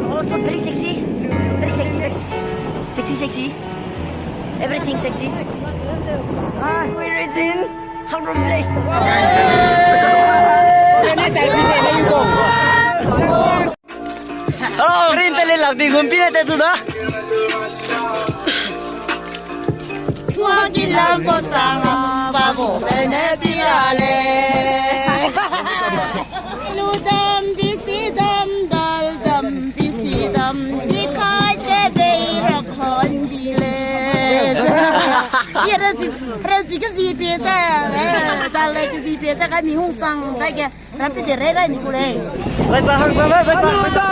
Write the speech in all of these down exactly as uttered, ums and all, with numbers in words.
Also very sexy. Very sexy. Sexy, sexy. Everything sexy. Ah, we reaching Hamren place. Hello, rin tele lak di gumpi ne te chu da. Tua ki lam bo tang, ba bo bene tira le. Lu dam, bisi dam, dal dam, bisi dam, di kai te bei ra khon di le. Ye ra zi, ra zi ke zi pie ze, eh, dal le ke zi pie ze, ka mi hung sang, kai ke. Rapi de rei rai ni ku lei. Zai cha hang cha le, zai cha, zai cha.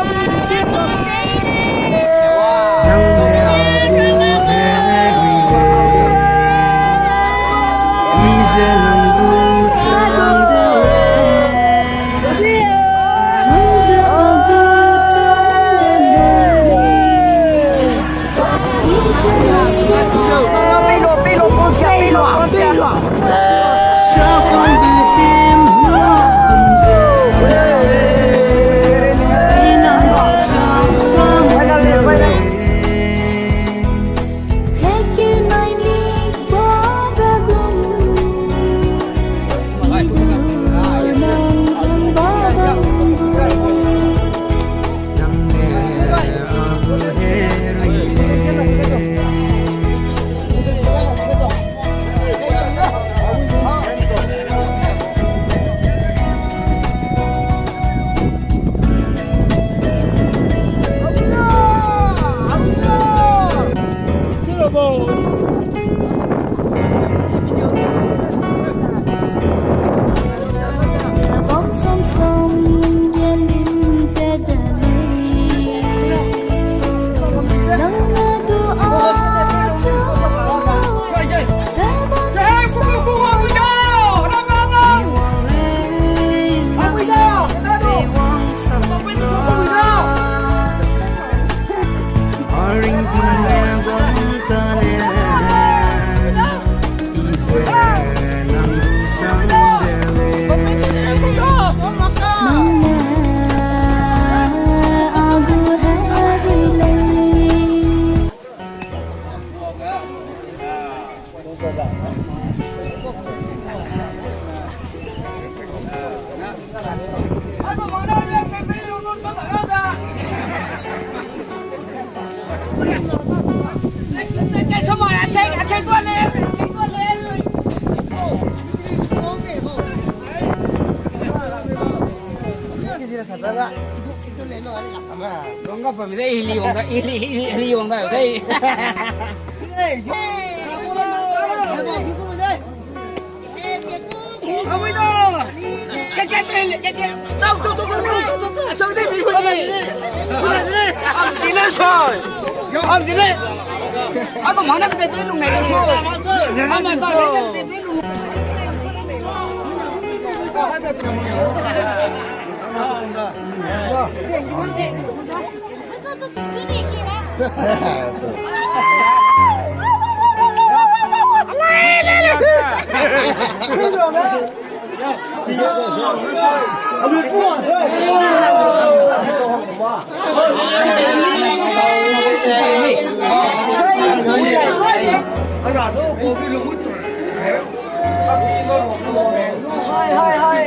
Hai, hai, hai.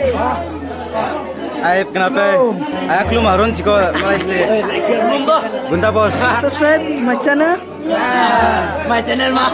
Ai, kena pe. Ai, aklum aron chiko, malai sile. Gunda boss. Subscribe my channel. My channel ma.